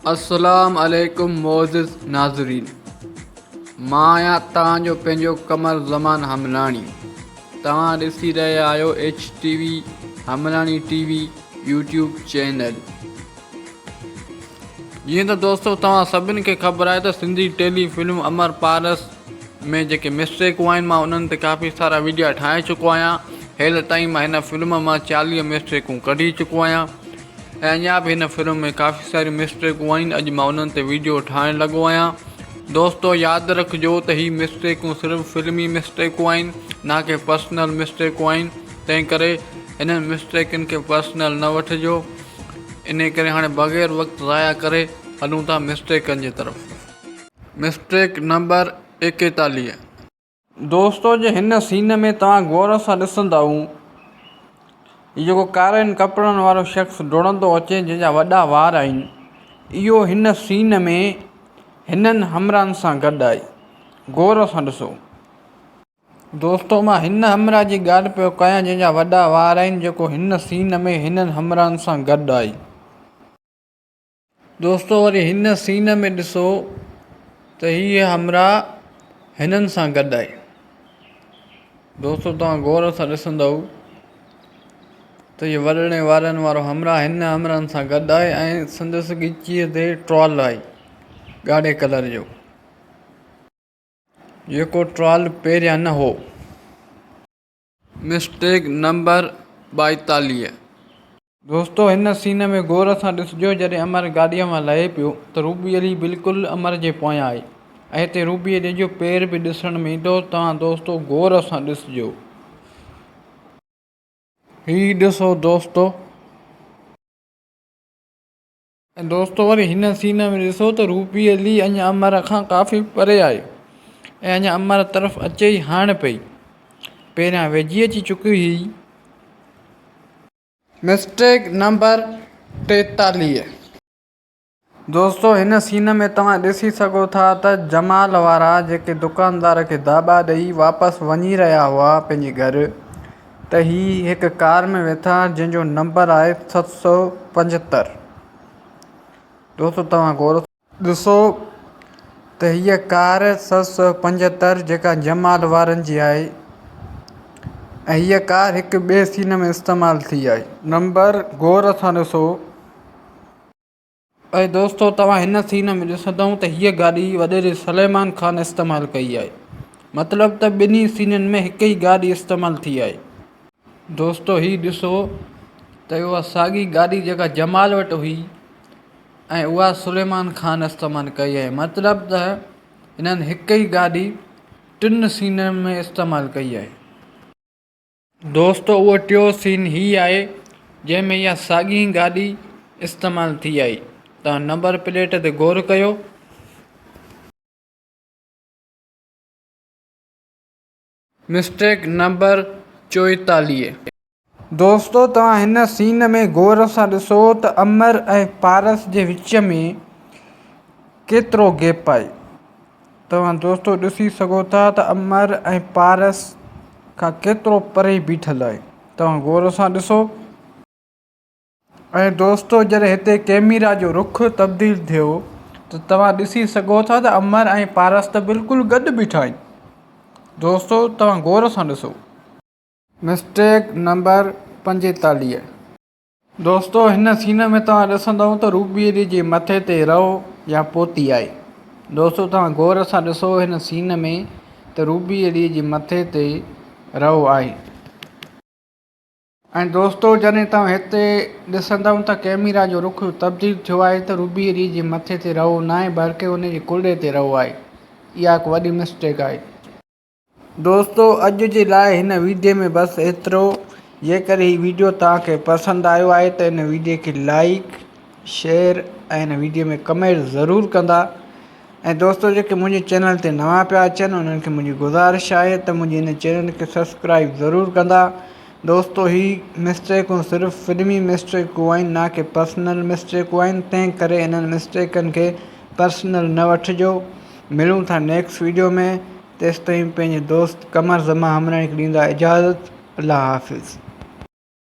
السلام عليڪم معزز ناظرين مان آهيان توهان جو پنهنجو قمر زمان حملاڻي توهان ڏسي رهيا آهيو H T V Hamlani T V YouTube channel جيئن ته دوستو توهان سڀن کي خبر آهي ته سنڌي ٽيلي فلم امر پارس ۾ جيڪي مسٽيڪون آهن مان انهن تي ڪافي سارا ويڊيا ٺاهي چڪو آهيان هيل تائين مان هن فلم مان 40 مسٽيڪون ڪڍي چڪو آهيان ۽ اڃا به هن فلم ۾ ڪافي ساريون مسٽيڪون آهن اڄ مان انهن تي ويڊيو ٺاهڻ لڳو آهيان دوستو ياد رکجو ته هي مسٽيڪون صرف فلمي مسٽيڪون آهن نه ڪي پرسنل مسٽيڪون آهن تنهن ڪري انهن مسٽيڪن کي پرسنل نه وٺجو ان ڪري هاڻي بغير وقت ضايع ڪري هلون ٿا مسٽيڪن جي طرف مسٽيڪ نمبر 41. دوستو جي هن سين ۾ توهان غور سان ڏسندائو هي جيڪو ڪارن ڪپڙن وارو شخص ڊوڙندو اچي جنهن جا وڏا وار آهن اهو هن سين ۾ هنن همراهن سان گڏ آهي غور سان ڏسو. دوستو مان هن همراهه جي ڳالهه پيو ڪيان جنهن جا وڏا وار آهن جيڪو هن سين ۾ هنن همراهن سان گڏ آهي. دوستو وري هن سين ۾ ڏسو ته هي همراهه هنن سان گڏ آهي. دوستو توهان غور سان ڏسندؤ ته هي وڏڙي وارن وارو همراهه هن همراهن سان گڏ آهي ۽ سندس ڳچيء تي ٽرال آهي ڳاڙهي ڪلر جو جيڪو ٽرال پهريان نه هو. Mistake number 42. دوستو هن سين ۾ غور سان ڏسجو جڏهن امر گاڏيء مان لهي پيو ته روبي علي بلڪل امر جي پويان آهي ۽ هتي روبي علي جو پير به ڏسڻ ۾ ايندو توهان دوستو غور سان ڏسجو. هي ڏسو دوستو. ۽ دوستو وري هن سين ۾ ڏسو ته روپي علي اڃا امر کان ڪافي پري آهي ۽ اڃا امر طرف اچي ئي هاڻ پئي. پهريان ويجهي اچي چڪي هئي. Mistake number 43. دوستو هن سين ۾ توهان ڏسي سگهو ٿا ته جمال وارا جيڪي دڪاندار کي داٻا ڏئي واپس وڃي رهيا هئا پنهنجي گهر ته هي هڪ ڪار ۾ ويٺا جنهن جو نمبر آهي 775 دوستو توهان غور ڏسو ته هيء ڪار 775 جيڪا جمال وارن جي آهي ۽ هيء ڪار هڪ ٻئي سين ۾ استعمال ٿي آهي. نمبر غور سان ڏسو. اي دوستو توهان هن سين ۾ ڏسندؤ ته هيء گاڏي وڏيري سليمان خان استعمال ڪئي آهي. مطلب ته ٻنهي سينن ۾ هڪ ئي گاڏي استعمال ٿي آهي. دوستو هي ڏسو ته اها ساڳي گاڏي جيڪا جمال وٽ هئي ۽ اها سليمان خان استعمال ڪئي آهي مطلب ته هنن هڪ ئي گاڏي ٽن سينن ۾ استعمال ڪئي آهي. دوستو اهو ٽيو سين هي آهي جنهن ۾ اها ساڳي گاڏي استعمال ٿي آهي توهان نمبر پليٽ تي غور ڪيو. Mistake number 44. دوستو توهان هن سين ۾ غور سان ڏسو ته امر ۽ پارس جي وچ ۾ ڪيترو گيپ آهي. توهان دوستو ڏسي سگهو ٿا ته امر ۽ پارس کان ڪيترو پري بيٺل آهي توهان غور سان ڏسو. ۽ دوستو جڏهن هتي ڪيميرا جو رخ تبديل ٿيو ته توهان ڏسي سگهو ٿا ته امر ۽ پارس ته بلڪل گڏ بيٺا آهن دوستو توهان غور سان ڏسو. Mistake number 45. دوستو هن سين ۾ توهان ڏسندؤ ته روبيري جي مٿي تي رئو يا پوتي آهي. دوستو توهان غور سان ڏسو هن سين ۾ ته روبيري جي مٿي تي رئو آهي. ۽ دوستو جڏهن توهان هتي ڏسندؤ ته ڪئميرا جو رخ تبديل ٿيو آهي ته روبيري جي مٿي تي رئو ناهي بلڪه ان جي ڪلهي تي رئو آهي. اها هڪ وڏي مسٽيڪ آهي. دوستو اڄ جي لاء هن ويڊيو ۾ بس ايترو جيڪڏهن هي ويڊيو توهان کي پسند آيو آهي ته هن ويڊيو کي لائيڪ شيئر ۽ هن ويڊيو ۾ ڪمينٽ ضرور ڪندا ۽ دوستو جيڪي منهنجي چينل تي نوان پيا اچن انهن کي منهنجي گذارش آهي ته منهنجي هن چينل کي سبسڪرائب ضرور ڪندا دوستو هي مسٽيڪون صرف فلمي مسٽيڪون آهن نه ڪي پرسنل مسٽيڪون آهن تنهن ڪري انهن مسٽيڪن کي پرسنل نه وٺجو ملون ٿا نيڪسٽ ويڊيو ۾ تيستائين پنهنجي دوست قمر زمان همراڻي کي ڏيندا اجازت الله حافظ.